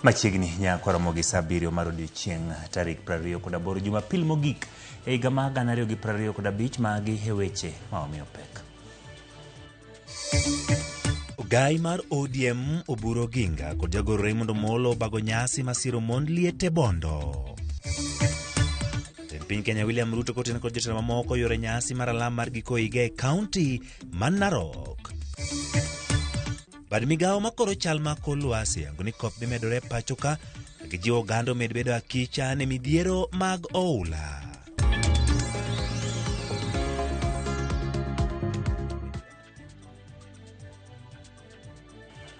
Machiegni nyaka romo gi saa abiriyo mar odiochieng' tarik 28 Jumapil mogik e higa mar 2025 magi e weche ma omiyo pek. Ogai mar ODM Oburu Oginga kod jagoro Raymond Omolo obago nyasi masiro mond liete Bondo. Jatend piny Kenya William Ruto kotieno kod jotelo mamoko yore nyasi mar alam mar giko higa e kaunti ma Narok. Bad migawo makoro chal ma kor lwasi yango ni koth dhi medore e pacho ka ka gijiwo oganda omed bedo akicha ne midhiero mag oula.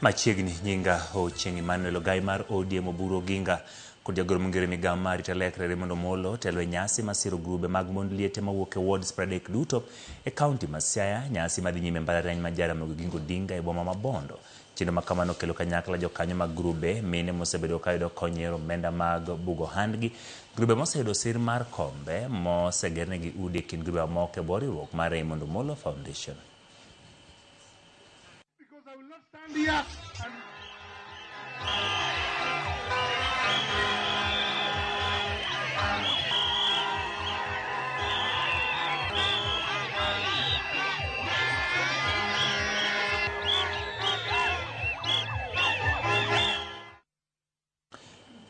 Machiegni nyinga Ochieng' Emmanuel Ogai mar ODM Oburu Oginga kod jagoro mongere migawo mar arita ler Raymond Omolo telo e nyasi masiro grube mag mond liete mawuok e wards 30 duto e kaunti ma Siaya, nyasi madhi nyime e mbalariany ma Jaramogi Oginga Odinga e boma ma Bondo. Chenro ma kamano okelo kanyakla jokanyo mag grube mine mosebedo kayudo kony e yor omenda mag bugo ohandgi, grube moseyudo sir mar kombe mosegernegi udi e kind grube mamoko e bwo riwruok mar Raymond Omolo Foundation. Because I will not stand here and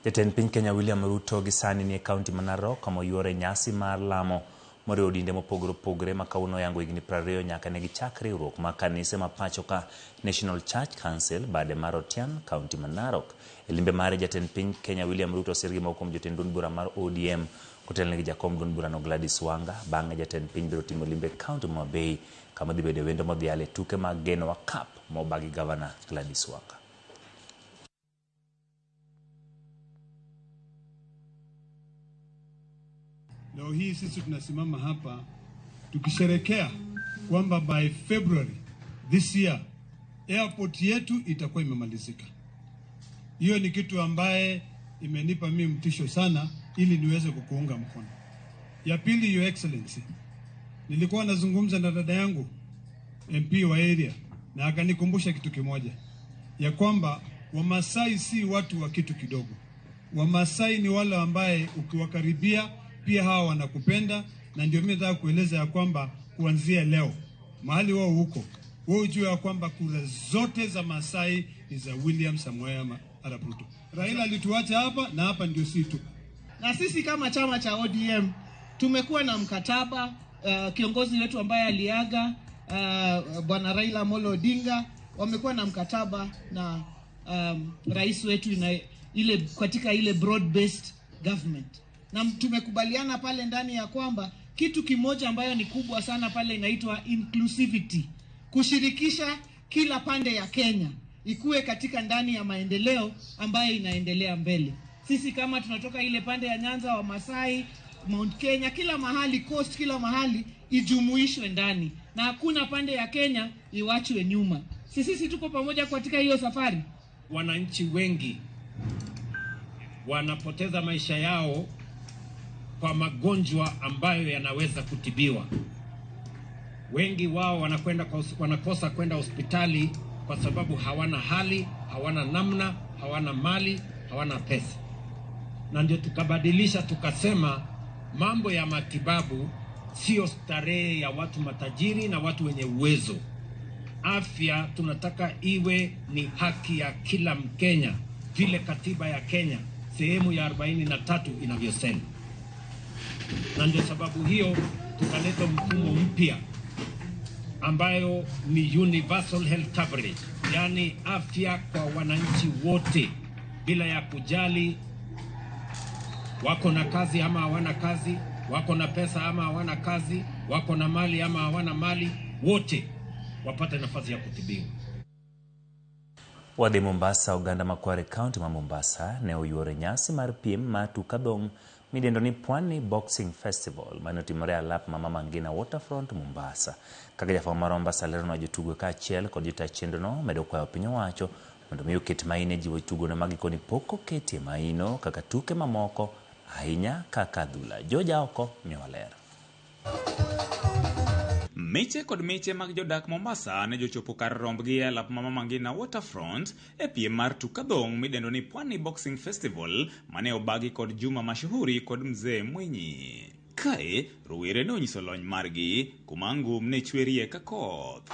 Jatend piny Kenya William Ruto gi sani nie kaunti ma Narok kama oyuore nyasi mar lamo moriwo dinde mopogore opogore ma kawuono oyango higni 20 nyaka ne gichak riwruok mar kanise ma pacho ka National Church Council bade mar Otian, kaunti ma Narok. E limbe mare jatend piny Kenya William Ruto osir gi moko kuom jotend duond bura mar ODM kotelne gi jakom duond burano Gladys Wanga. Bang'e jatend piny biro timo limbe e kaunti ma Homa Bay kama odhi bedo e wendo modhial e tuke mag Genoa Cup moba gi gavana Gladys Wanga. Leo hii sisi tunasimama hapa tukisherekea kwamba by February this year airport yetu itakuwa imemalizika. Hiyo ni kitu ambaye imenipa mimi mtisho sana ili niweze kukuunga mkono. Ya pili, Your Excellency, nilikuwa nazungumza na dada yangu MP wa area na akanikumbusha kitu kimoja ya kwamba Wamasai si watu wa kitu kidogo. Wamasai ni wale ambaye ukiwakaribia pia hawa wanakupenda, na ndio mimi nataka kueleza ya kwamba kuanzia leo mahali wao huko, wewe ujue ya kwamba kura zote za Masai ni za William Samoei Arap Ruto. Raila alituacha hapa na hapa ndio si tu. Na sisi kama chama cha ODM tumekuwa na mkataba kiongozi wetu ambaye aliaga Bwana Raila Amolo Odinga wamekuwa na mkataba na rais wetu ile katika ile broad based government, na tumekubaliana pale ndani ya kwamba kitu kimoja ambayo ni kubwa sana pale inaitwa inclusivity, kushirikisha kila pande ya Kenya ikuwe katika ndani ya maendeleo ambayo inaendelea mbele. Sisi kama tunatoka ile pande ya Nyanza, wa Masai, Mount Kenya, kila mahali, Coast, kila mahali ijumuishwe ndani, na hakuna pande ya Kenya iwachwe nyuma. Sisi tuko pamoja katika hiyo safari. Wananchi wengi wanapoteza maisha yao kwa magonjwa ambayo yanaweza kutibiwa. Wengi wao wanakosa kwenda hospitali kwa sababu hawana hali, hawana namna, hawana mali, hawana pesa. Na ndio tukabadilisha tukasema mambo ya matibabu sio starehe ya watu matajiri na watu wenye uwezo. Afya tunataka iwe ni haki ya kila Mkenya, vile katiba ya Kenya sehemu ya 43 inavyosema. Na ndio sababu hiyo tukaleta mfumo mpya ambayo ni universal health coverage, yani afya kwa wananchi wote bila ya kujali wako na kazi ama hawana kazi, wako na pesa ama hawana kazi, wako na mali ama hawana mali, wote wapate nafasi ya kutibiwa. Wadhi Mombasa, oganda ma Kware County ma Mombasa ne oyuoro nyasi mar piem mar tuk adhong' midendo ni Pwani Boxing Festival mane otimore e alap ma Mama Ngina Waterfront, Mombasa. Kaka jafwambo mar Mombasa leronwa jotugo kaachiel kod jotaa chenrono medo kwayo piny owacho mondo mi oket maino e jiwo tugono ma gikoni pok oketie maino kaka tuke mamoko ahinya kaka adhula. Joja oko miyowa ler. Miche kod miche mag jodak Mombasa ne jochopo kar rombgi e alap ma Mama Ngina Waterfront e piem mar tuk adhong' midendo ni Pwani Boxing Festival mane obagi kod Juma Mashuhuri kod Mzee Mwinyi. Kae, rowere ne onyiso lony margi kuma ngum ne chwerie ka koth.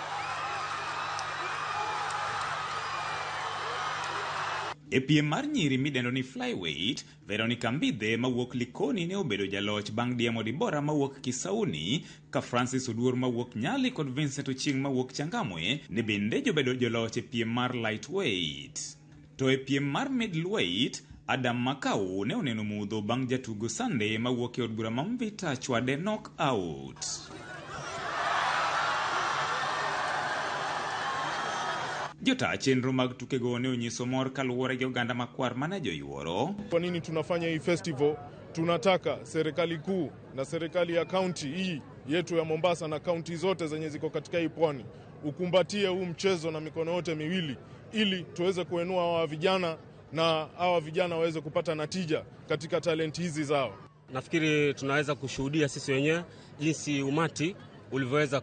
E piem mar nyiri midendo ni flyweight, Veronica Mbithe mawuok Likoni ne obedo jaloch bang' diemo Dibora mawuok Kisauni, ka Francis Oduor mawuok Nyali kod Vincent Ochieng' mawuok Changamwe ne bende jobedo joloch e piem mar lightweight. To e piem mar middleweight, Adam Makau ne oneno mudho bang' jatugo Sunday mawuok e od bura ma Mvita chwade knock out. Jotaa chenro mag tukego ne onyiso mor kaluwore gi oganda makwar mane joyuoro. Kwa nini tunafanya hii festival? Tunataka serikali kuu na serikali ya kaunti hii yetu ya Mombasa na kaunti zote zenye ziko katika hii pwani ukumbatie huu mchezo na mikono yote miwili, ili tuweze kuenua hawa vijana na hawa vijana waweze kupata natija katika talenti hizi zao. Nafikiri tunaweza kushuhudia sisi wenyewe jinsi umati ulivyoweza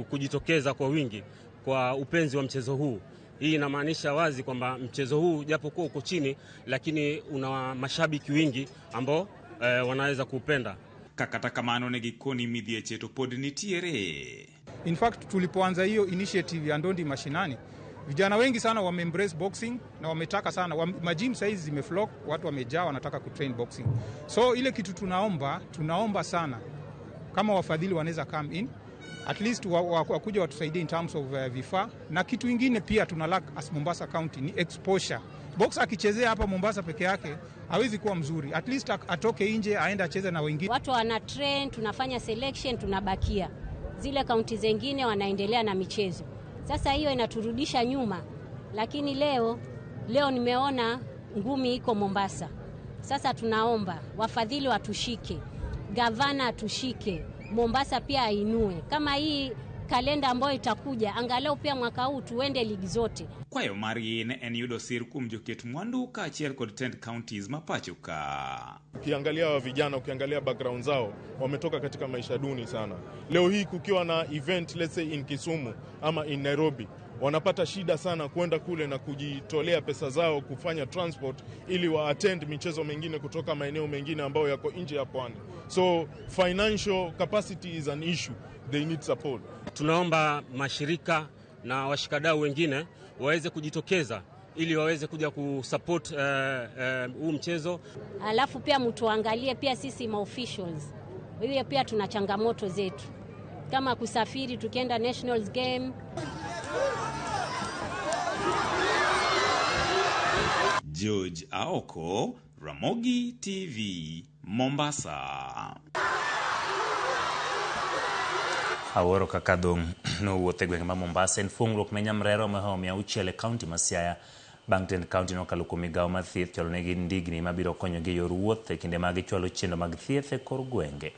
kujitokeza kwa wingi kwa upenzi wa mchezo huu. Hii inamaanisha wazi kwamba mchezo huu japokuwa uko chini, lakini una mashabiki wengi ambao wanaweza kuupenda. Kata kamano ne gikoni midhieche to pod nitiere. In fact, tulipoanza hiyo initiative ya ndondi mashinani, vijana wengi sana wame embrace boxing na wametaka sana. Majim saizi zimeflock, watu wamejaa wanataka kutrain boxing. So ile kitu tunaomba sana kama wafadhili wanaweza come in, at least wakuja watusaidie in terms of vifaa. Na kitu ingine pia tuna lack as Mombasa County ni exposure. Boxer akichezea hapa Mombasa peke yake hawezi kuwa mzuri. At least atoke nje aende acheze na wengine. Watu wana train, tunafanya selection, tunabakia. Zile kaunti zingine wanaendelea na michezo. Sasa hiyo inaturudisha nyuma. Lakini leo nimeona ngumi iko Mombasa. Sasa tunaomba wafadhili watushike, gavana atushike, Mombasa pia ainue. Kama hii kalenda ambayo itakuja, angalau pia mwaka huu tuende ligi zote. Kwayo margi ne en yudo sir kuom joket mwandu kaachiel kod 10 counties ma pacho ka. Ukiangalia wa vijana, ukiangalia background zao, wametoka katika maisha duni sana. Leo hii kukiwa na event, let's say in Kisumu ama in Nairobi, wanapata shida sana kwenda kule na kujitolea pesa zao kufanya transport ili wa attend michezo mengine kutoka maeneo mengine ambayo yako nje ya pwani. So financial capacity is an issue. They need support. Tunaomba mashirika na washikadau wengine waweze kujitokeza ili waweze kuja kusupport huu mchezo. Alafu pia mtuangalie pia sisi ma officials. Hiyo pia tuna changamoto zetu. Kama kusafiri tukienda nationals game. George Aoko, Ramogi TV, Mombasa. Awuoro kaka dhong' nowuotho e gwenge ma Mombasa en fuong'ruok ne nyamrerwa mohewo 600 e kaunti ma Siaya bang' tend kaunti nokalo kuom migawo mar thieth chwalonegi ndigni mabiro konyogi e yor wuoth e kinde ma gichwalo chenro mag thieth e kor gwenge.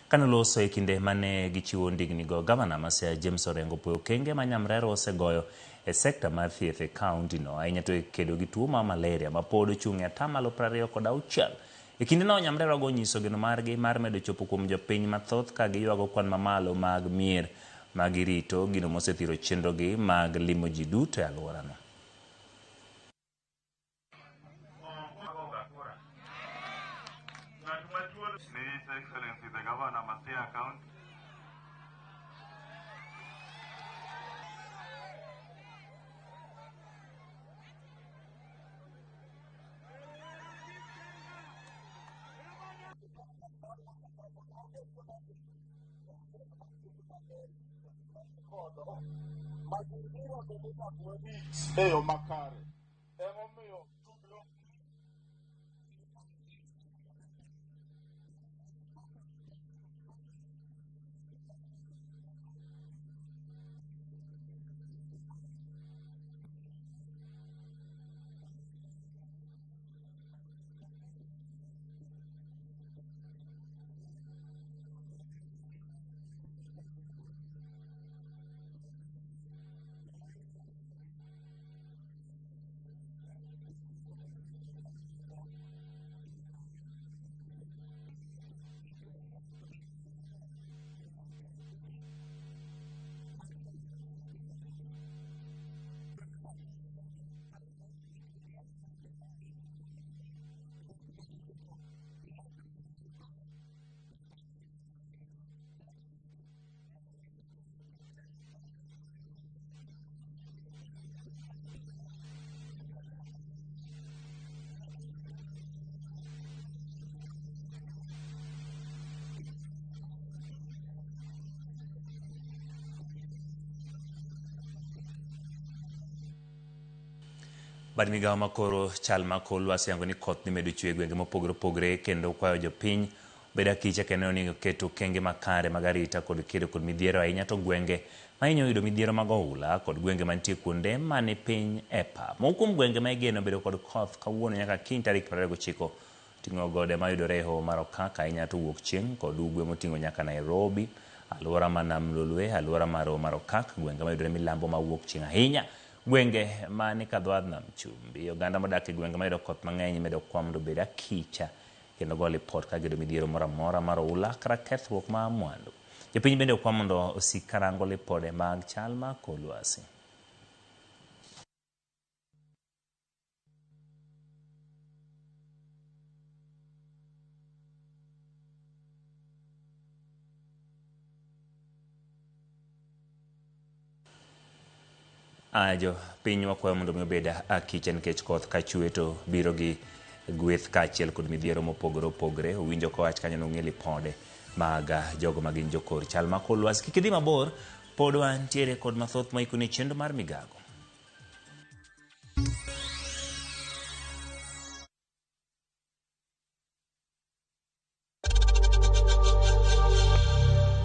Kanoloso e kinde mane gichiwo ndignigo, gavana ma Siaya James Orengo opuoyo okenge ma nyamrerwa osegoyo e sekta mar thieth e kaunti no, ahinya to e kedo gi tuo mar malaria ma pod ochung' e 26%. E kindeno nyamrerwago onyiso geno margi mar medo chopo kuom jopiny mathoth ka giywago kwan mamalo mag mier ma girito, gino mosethiro chenrogi mag limo ji duto e alworano. Bad migawo makoro chal ma kor lwasi yango ni koth dhi medo chwe e gwenge mopogore opogore kendo kwayo jopiny obed akicha kendo ni oket okenge makare mag arita kod kedo kod midhiero ahinya to gwenge ma hinyo yudo midhiero mag oula kod gwenge mantie kuonde mani piny e pap. Moko kuom gwenge ma igeno bedo kod koth kawuono nyaka kiny tarik 29 oting'o gode mayudore e hoho mar Okak ahinya to wuok chieng' kod ugwe moting'o nyaka Nairobi, alwora ma Nam Lolwe, alwora mar hoho mar Okak, gwenge mayudore milambo ma wuok chieng' ahinya gwenge mani kadho nam chumbi. Oganda modak e gwenge mayudo koth mang'eny imedo kwa mondo obed akicha kendo go lipot ka giyudo midhiero moro amora mar oula kata kethruok mar mwandu. Jopiny bende okwa mondo osik karango lipode mag chal mar kor lwasi. Aya jopiny wakwayo mondo mi obed akicha nikech koth kachwe to biro gi gweth kaachiel kod midhiero mopogore opogore. Owinjo kowach kanyo nong'e lipode mag jogo ma gin jokor chal mar kor lwasi. Kik idhi mabor, pod wantiere kod mathoth moikoni e chenro mar migago.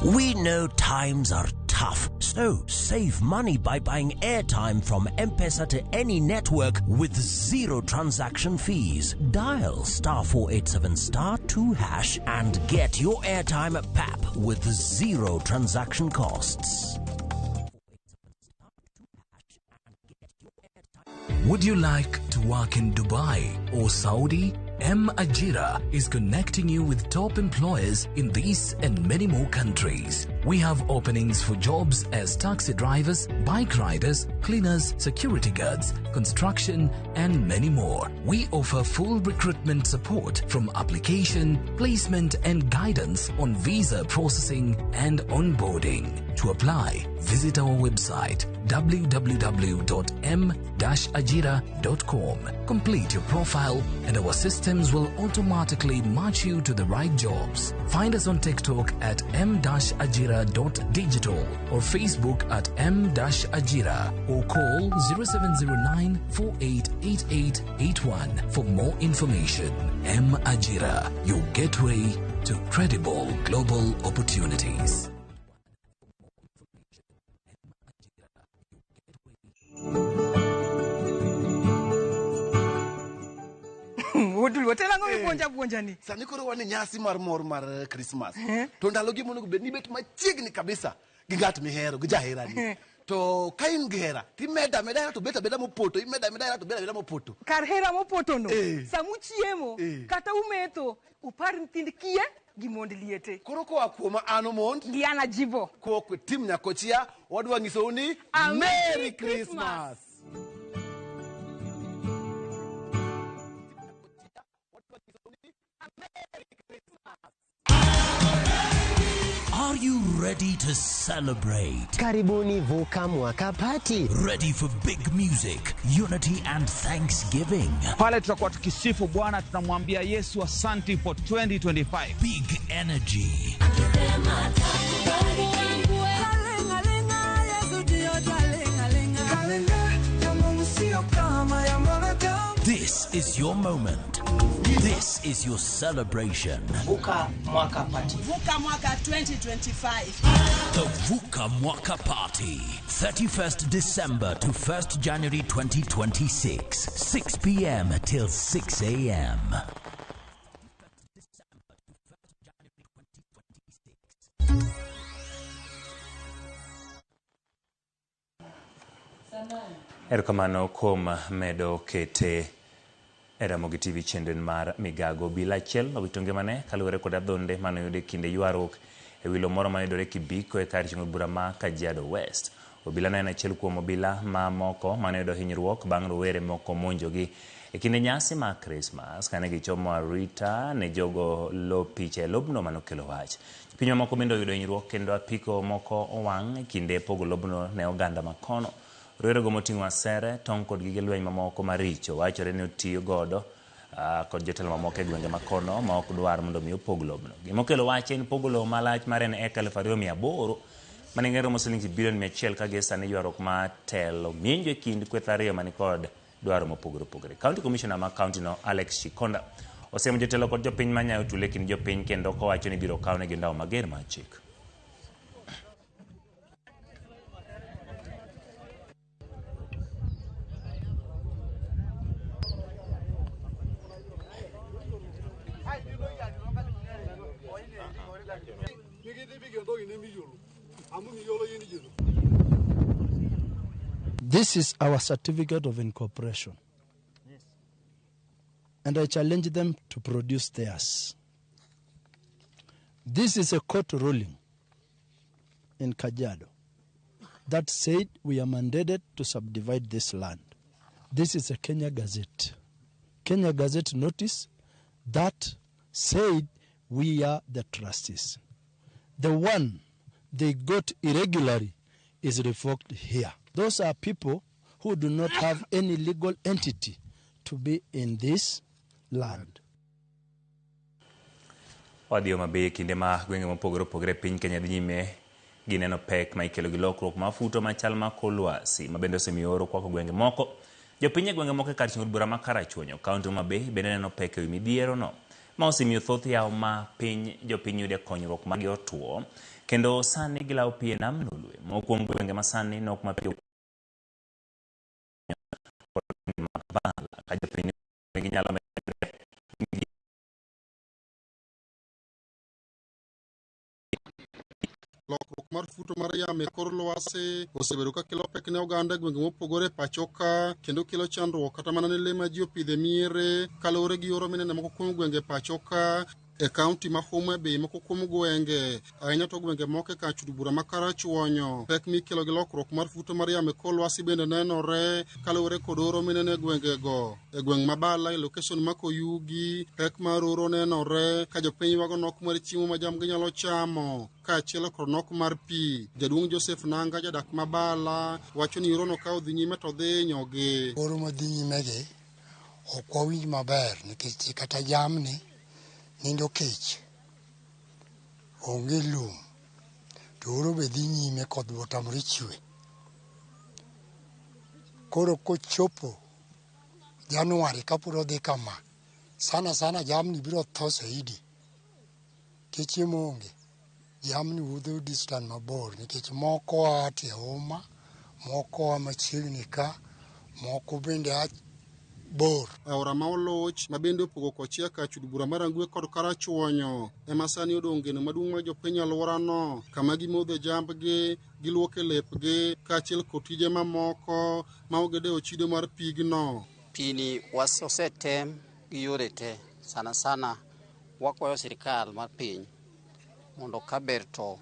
We know times are tough, so save money by buying airtime from M-Pesa to any network with zero transaction fees. Dial star 487 star 2 hash and get your airtime at PAP with zero transaction costs. Would you like to work in Dubai or Saudi? M Ajira is connecting you with top employers in these and many more countries. We have openings for jobs as taxi drivers, bike riders, cleaners, security guards, construction, and many more. We offer full recruitment support from application, placement, and guidance on visa processing and onboarding. To apply, visit our website www.m-ajira.com. Complete your profile and our systems will automatically match you to the right jobs. Find us on TikTok at m-ajira.digital or Facebook at m-ajira or call 0709 488881 for more information. M Ajira, your gateway to credible global opportunities. Wuod telo ang'o mipuonja puonja ni? Sani koro wan e nyasi mar mor mar Christmas. To ndalogi monego bed ni ibet machiegni kabisa gi ng'at mihero, gi jaherani. To ka in gi hera, timeda ameda hera to bet abeda mopoto, imeda ameda hera to bet abeda mopoto. Kar hera mopotono, sama uchiemo, kata umetho, upar nyithind kiye gi mond liete. Koro koa kuoma an Omond, gi an Ajibo, kowuok tim Nyakochia, wadwa nyisou ni A Merry Christmas. Are you ready to celebrate? Karibuni Vuka Mwaka Party. Ready for big music, unity and thanksgiving. Pale tutakuwa tukisifu Bwana, tunamwambia Yesu asante for 2025. Big energy. This is your moment. This is your celebration. Vuka Mwaka Party. Vuka Mwaka 2025. The Vuka Mwaka Party. 31st December to 1st January 2026. 6 p.m. till 6 a.m. Erokamano kuom medo kete e Ramogi TV chenro mar Migago. Obila achiel owito ngimane kaluwore kod adhonde mane oyudo e kinde ywaruok e wi lowo moro mayudore Kibiko e kar chungo bura ma Kajiado West. Obila no en achiel kuom obila mamoko mane oyudo hinyruok bang' rowere moko monjogi e kinde nyasi mar Krismas kane gichomo arita ne jogo lo picha e lobno manokelo wach. Jopiny mamoko bende oyudo hinyruok kendo apiko moko owang' e kinde pogo lobno ne oganda makono. Rowerego moting'o asere, tong' kod gige lweny mamoko maricho wachore ni otiyo godo kod jotelo mamoko e gwenge makono ma ok dwar mondo mi opog lobno. Gima okelo wach en pogo lowo malach mar en eka 2800 ma nengone romo siling bilion 100 ka gie sani ywaruok mar telo mienjo e kind kweth ariyo mani kod dwaro mopogore opogore. County Commissioner ma county no Alex Shikonda osiemo jotelo kod jopiny manyayo tule kind jopiny kendo kowacho ni biro kawnegi ndawa mager mar chik. This is our certificate of incorporation. And I challenge them to produce theirs. This is a court ruling in Kajiado that said we are mandated to subdivide this land. This is a Kenya Gazette. Kenya Gazette notice that said we are the trustees. The one they got irregularly is revoked here. Those are people who do not have any legal entity to be in this land. Wadhi Homa Bay e kinde ma gwenge mopogore opogore e piny Kenya dhi nyime gi neno pek ma ikelo gi lokruok ma futo machal ma kor lwasi ma bende osemiyo oro kwako gwenge moko. Jopiny e gwenge moko e kar chung' od bura ma Karachuonyo, kaunti Homa Bay bende neno pek ewi midhiero no ma osemiyo thoth yawo ma piny jopiny yude konyruok margi otuo kendo sani gilawo pi e nam Lolwe. Moko kuom gwenge ma sani nok ma pi kod gwenge mag Bala ka jopiny ginyalo medore Lokruok mar futo mar yamo e kor lwasi osebedo ka kelo pek ne oganda e gwenge mopogore e pacho ka kendo kelo chandruok kata mana ne le ma ji opidho e miere kaluwore gi oro mineno moko kuom gwenge e pacho ka e kaunti ma Homa Bay moko kuom gwenge ahinya to gwenge moko e kar chud bura ma Karachuonyo. Pek mikelo gi lokruok mar futo mar yamo e kor lwasi bende nenore kaluwore kod oro mineno e gwengego. E gweng' ma Bala e location ma Koyugi, pek mar oro nenore ka jopiny ywago nok mar chiemo ma jamgi nyalo chamo kaachiel kod nok mar pi. Jaduong' Joseph Nanga jadak ma Bala wacho ni orono ka odhi nyime to dhi hinyogi. Oro madhi nyime gi ok wawinj maber nikech kata jamni nindo kech, onge lum, to oro be dhi nyime koth be otamore chwe. Koro kochopo January kapod odhi kama, sana sana jamni biro tho saidi. Nikech chiemo onge, jamni wuotho distance mabor nikech moko a tie uma, moko a machiegni ka, moko bende a bor. Aora ma Oluch ma bende opogo kochia kar chud bura mar Rangwe kod Karachuonyo ema sani odong' geno maduong' mar jopiny alworano kama gimodhe jambgi, giluoke lepgi kaachiel kod tije mamoko ma ok gidewo chido mar pigno. Pini osetem gi yore te, sana sana wakwayo sirikal mar piny mondo kaber to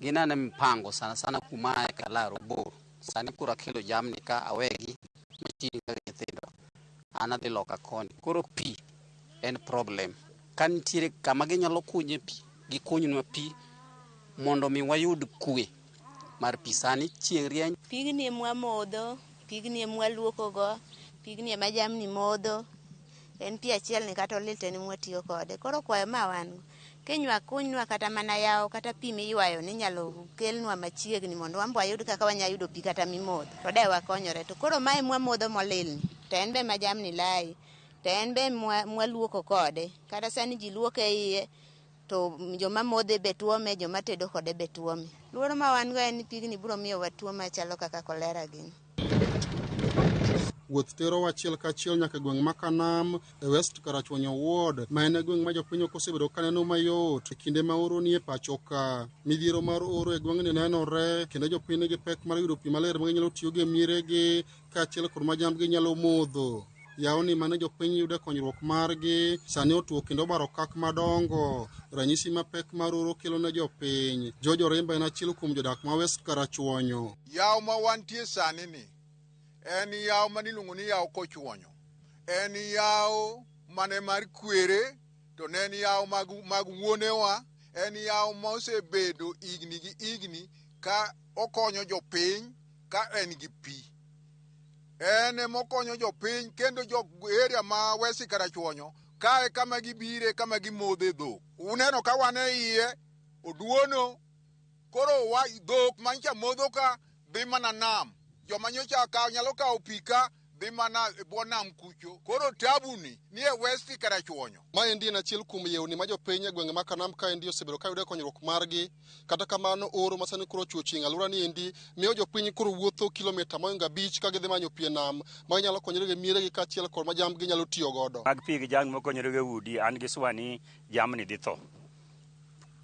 ginane mpango sana sana kuma aye Kalaro bor. Sani koro akelo jamni ka awegi machiegni gi nyithindo, an adhi loka koni. Koro pi en problem. Ka nitiere kama ginyalo kunye pi, gikunynwa pi mondo mi wayud kwe mar pi. Sani chieng' rieny. Pigni ema wamodho, pigni ema waluokogo, pigni ema jamni modho. En pi achiel ni kata olil to en ema watiyo kode. Koro kwayo ma wan go, kinywak kunynwa kata mana yawo kata pi miywayo ni inyalo kelnwa machiegni mondo wan be wayud kaka wanyalo yudo pi kata mimodho. To de wakonyore. To koro mae mwamodho molilni, to en be ma jamni laye, to en be mwaluoko kode. Kata sani ji luoko e iye, to joma modhe be tuome, joma tedo kode be tuome. Luoro ma wan go en ni pigni biro miyowa tuo machalo kaka kolera gini. Wuoth terowa achiel kachiel nyaka e gweng' ma Kanam e West Karachuonyo Ward ma en e gweng' ma jopiny ok osebedo ka neno mayot e kinde ma oro nie pacho ka. Midhiero mar oro e gweng'ni nenore kendo jopiny nigi pek mar yudo pi maler ma ginyalo tiyogo e mieregi kaachiel kod ma jambgi nyalo modho. Yawoni mane jopiny yude konyruok margi sani otuo kendo obaro okak madongo, ranyisi ma pek mar oro kelo ne jopiny. George Orimba en achiel kuom jodak ma West Karachuonyo. Yawo ma wantie sani ni en yawo mane iluongo ni yawo kochuonyo. En yawo mane mar kwere to ne en yawo mag wuonewa. En yawo ma osebedo higni gi higni ka okonyo jopiny ka en gi pi. En ema okonyo jopiny kendo jo area ma West Karachuonyo kae kama gibire kama gimodhe dhok. Uneno ka wan e iye oduono koro wa dhok manyocha modho ka dhi mana nam. Joma nyocha kawo nyalo kawo pi ka dhi mana e bwo nam kucho. Koro tabuni ni e West Karachuonyo. Maendi en achiel kuom yewni ma jopiny e gwenge ma Kanam kaendi osebedo ka yudo konyruok margi. Kata kamano oro ma sani koro ochwo chieng' alwora ni endi miyo jopiny koro wuotho kilomita mohingo 5 ka gidhi manyo pi e nam ma ginyalo konyore gi mieregi kaachiel kod ma jambgi nyalo tiyo godo. Mag pi gi jamni mokonyore go e udi, an gi swa ni jamni dhi tho.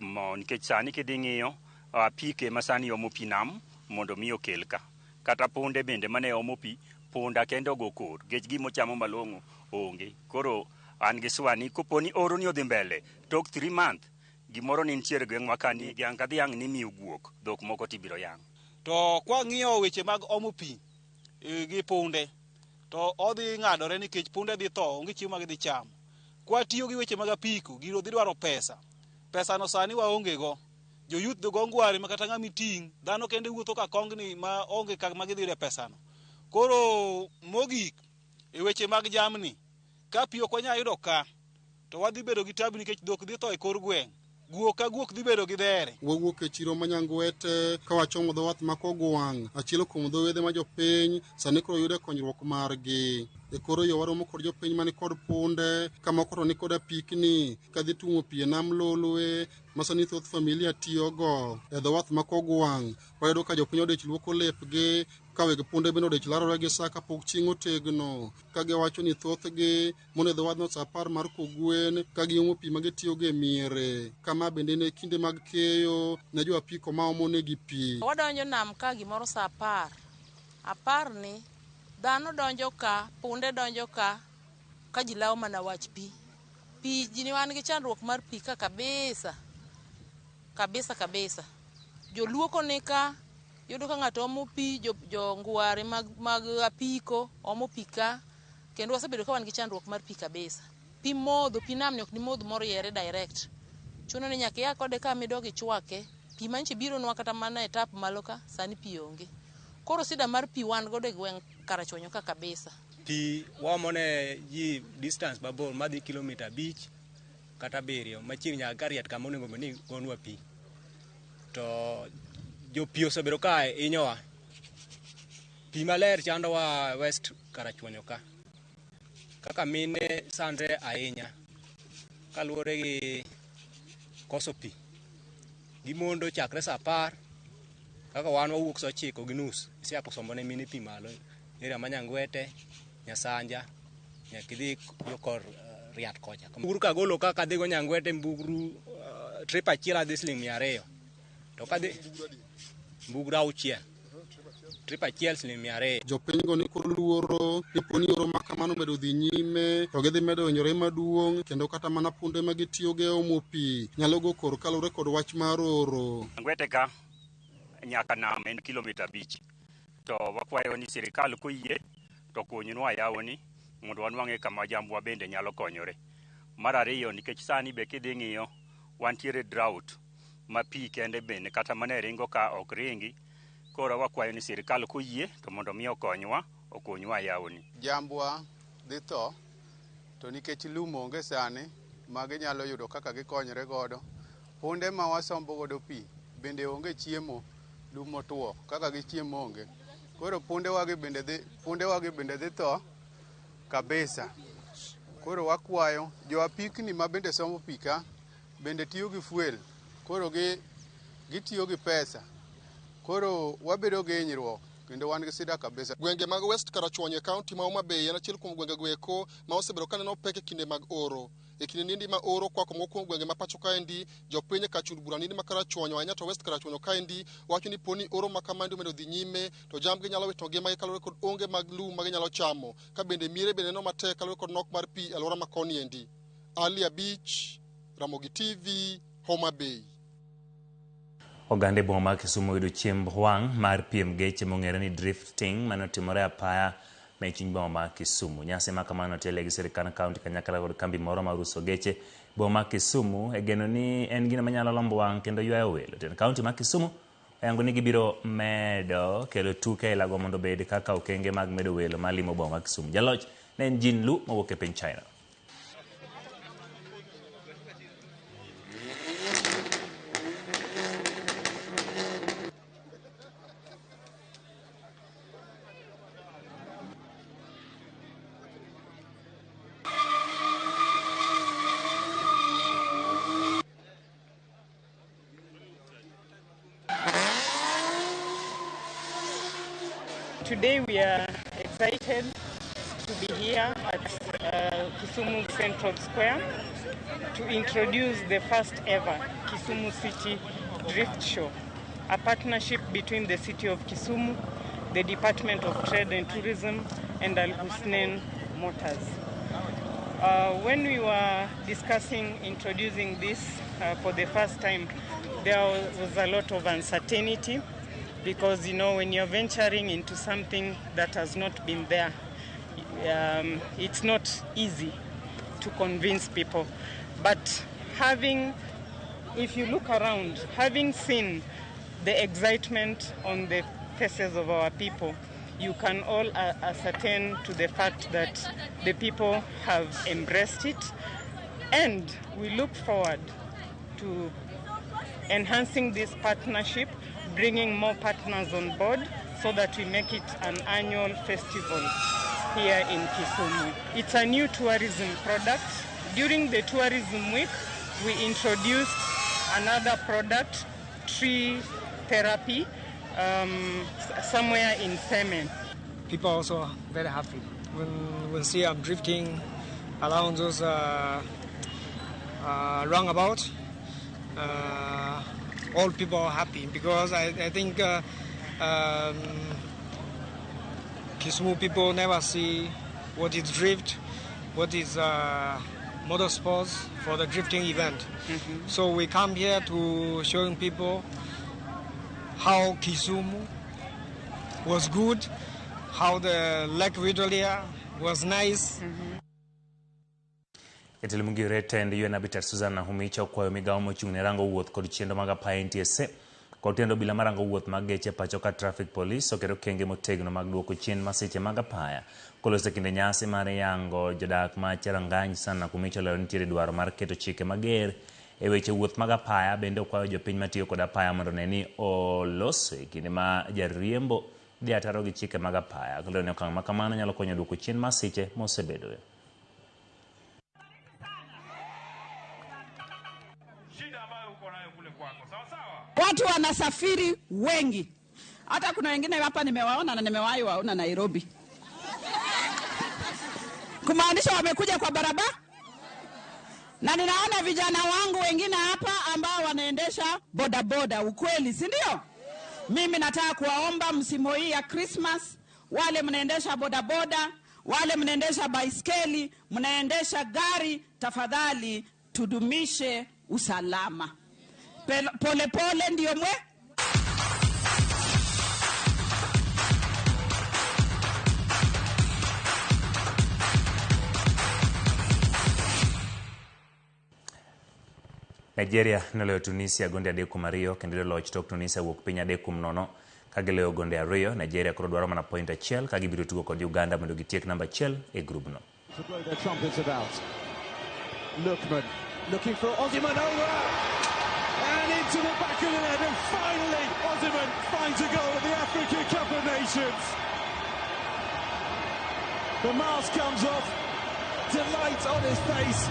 Nikech sani kidhi ng'iyo apike ma sani omo pi nam mondo mi okel ka. Kata punde bende mane omo pi, punda kende ogo kor, nikech gima ochamo malong'o onge. Koro an gi swa ni kopo ni oro ni odhi mbele, tok 3 month, gimoro ni nitiere gweng'wa ka ni dhiang' ka dhiang' ni miyo guok, dhok moko tibiro yang'. To kwa ng'iyo weche mag omo pi gi punde, to odhi ng'adore nikech punde dhi tho, onge chiemo ma gidhi chamo. Kwa tiyo gi weche mag apiko, giro dhi dwaro pesa. Pesa no sani waonge go. Jo youth go ngware ma kata ng'ama iting', dhano kende wuotho ka kongni ma onge kama gidhi yude pesano. Koro mogik, e weche mag jamni, ka pi ok wanyal yudo ka, to wadhi bedo gi tabu nikech dhok dhi tho e kor gweng'. Guok ka guok dhi bedo gi dhere. Wawuok e chiro ma Nyangwete ka wachomo dho wath ma Kogwang', achiel kuom dho wedhe ma jopiny sani koro yude konyruok margi. E koro yo waromo kod jopiny mani kod punde, ka moko to ni kod apikni, ka dhi tuomo pi e nam Lolwe, ma sani thoth familia tiyogo. E dho wath ma Kogwang', wayudo ka jopiny odich luoko lepgi, ka weg punde bende odich larore gi sa kapok chieng' otegno, ka giwacho ni thothgi mondo e dho wadhno sa 10 mar kogwen, ka giomo pi ma gitiyogo e miere. Kama bende ne kinde mag keyo ne jo apiko ma omo negi pi. Wadonjo nam ka gimoro sa 10. 10 ni dhano donjo ka, punde donjo ka, ka ji lawo mana wach pi. Pi ji ni wan gi chandruok mar pi ka kabisa. Kabisa kabisa. Joluoko ni ka, yudo ka ng'ato omo pi, jo ngware mag apiko omo pi ka, kendo wasebedo ka wan gi chandruok mar pi kabisa. Pi modho, pi namni ok nimodh moriere direct. Chuno ni nyaka ia kode ka midog ichwake. Pi manchi bironwa kata mana e tap malo ka, sani pi onge. Koro sida mar pi wan godo e gweng' Karachuonyo ka kabisa. Pi waomo ne ji distance mabor madhi kilomita 5 kata 7 machiegni nyaka Kariat kama onego bed ni gonwa pi. To jo pi osebedo ka hinyowa. Pi maler chandowa West Karachuonyo ka. Kaka mine sandre ahinya kaluwore gi koso pi. Gimondo chakre sa 10, kaka wan wawuok sa 9:30, isiako sombo ne mine pi malo. Area ma Nyangwete, Nyasanja, nyaka idhi yo kor Riat kocha. Mbugru kagolo kaka adhigo Nyangwete, mbugru trip achiel adhi siling 200. To kadhi mbugru 6. Trip achiel siling 200. Jopiny go ni kod luoro ni po ni oro ma kamano omedo dhi nyime, to gidhi medo hinyore maduong', kendo kata mana punde ma gitiyogo e omo pi nyalo go kor kaluwore kod wach mar oro. Nyangwete ka nyaka nam en kilomita 5. To wakwayo ni sirikal koyie to kunywa yawoni mondo wanwang'e kama jambwa bende nyalo konyore. Mar ariyo, nikech sani be kidhi ng'iyo wantiere drought ma pi kende bende kata mana e ringo ka ok ringi. Koro wakwayo ni sirikal koyie to mondo mi okonywa, okonywa yawoni. Jambwa dhi tho to nikech lum onge sani ma ginyalo yudo kaka gikonyre godo. Punde ma wasombo godo pi bende onge chiemo, lum otuo kaka gichiemo onge. Koro punde wagi bende dhi tho kabisa. Koro wakwayo jo apikni ma bende sombo pi ka bende tiyo gi fuel, koro gitiyo gi pesa. Koro wabedo gi hinyruok kendo wan gi sida kabisa. Gwenge mag West Karachuonyo e kaunti ma Homa Bay en achiel kuom gwenge goeko ma osebedo ka neno pek e kinde mag oro. E kinde niendi ma oro kwako moko kuom gwenge ma pacho kaendi, jopiny ka chund bura niendi ma Karachuonyo ahinya to West Karachuonyo kaendi wacho ni poni oro ma kamaendi omedo dhi nyime to jambgi nyalo wito ngimagi kaluwore kod onge mag lum ma ginyalo chamo, ka bende miere bende neno matek kaluwore kod nok mar pi e alwora ma koni endi. Ali Abich, Ramogi TV, Homa Bay. Oganda e boma mar Kisumu oyudo chiemb wang' mar piem geche mong'ere ni drifting mane otimore apaya e chuny boma mar Kisumu. Nyasi ma kamano otelie gi sirkand kaunti kanyakla kod kambi moro mar uso geche boma mar Kisumu e geno ni en gino manyalo lombo wang' kendo ywayo welo. Tend kaunti mar Kisumu oyango ni gibiro medo kelo tuke ailago mondo obed kaka okenge mag medo welo malimo boma mar Kisumu. Jaloch ne en Jin Lu mowuok e piny China. Today we are excited to be here at Kisumu Central Square to introduce the first ever Kisumu City Drift Show, a partnership between the City of Kisumu, the Department of Trade and Tourism, and Al Husnain Motors. When we were discussing introducing this for the first time, there was a lot of uncertainty because, you know, when you're venturing into something that has not been there, it's not easy to convince people. But if you look around, having seen the excitement on the faces of our people, you can all ascertain to the fact that the people have embraced it, and we look forward to enhancing this partnership, bringing more partners on board so that we make it an annual festival here in Kisumu. It's a new tourism product. During the tourism week, we introduced another product, tree therapy, somewhere in Seme. People are also very happy when see I'm drifting around those roundabout. All people are happy because I think Kisumu people never see what is drift, what is motorsports for the drifting event. Mm-hmm. So we come here to showing people how Kisumu was good, how the Lake Victoria was nice. Mm-hmm. Jatelo mongire tend UN Habitat Susan Nakhumicha okwayo migawo mochung' ne rango wuoth kod chenro mag apaya NTSA kod tend obila marango wuoth mag geche pacho ka Traffic Police oketo okenge motegno mag duoko chien masiche mag apaya. Koloso e kinde nyasi mar yango jodak ma Cherangany, Susan Nakhumicha olero ni nitiere dwaro mar keto chike mager e weche wuoth mag apaya. Bende okwayo jopiny matiyo kod apaya mondo one ni oloso e kinde ma jariembo dhi ataro gi chike mag apaya. Kolero ni okang' ma kamano nyalo konyo duoko chien masiche mosebedoe. Watu wanasafiri wengi. Hata kuna wengine hapa nimewaona na nimewahi waona Nairobi. Kumaanisha wamekuja kwa barabara. Na ninaona vijana wangu wengine hapa ambao wanaendesha bodaboda, ukweli, si ndio? Mimi nataka kuwaomba msimu hii ya Christmas, wale mnaendesha bodaboda, wale mnaendesha baiskeli, mnaendesha gari, tafadhali tudumishe usalama. Pole pole ndio mwe. Nigeria noloyo Tunisia gonde 3-2 kendo loch tok Tunisia wuok piny 3-0 ka giloyo gonde 2. Nigeria koro dwaro mana point 1 ka gibiro tugo kod Uganda mondo gitiek namba 1 e grubno. To blow their trumpets about. Lookman looking for Osimhen over and into the back of the net, and finally Osimhen finds a goal at the Africa Cup of Nations. The mask comes off, delight on his face.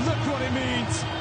Look what it means.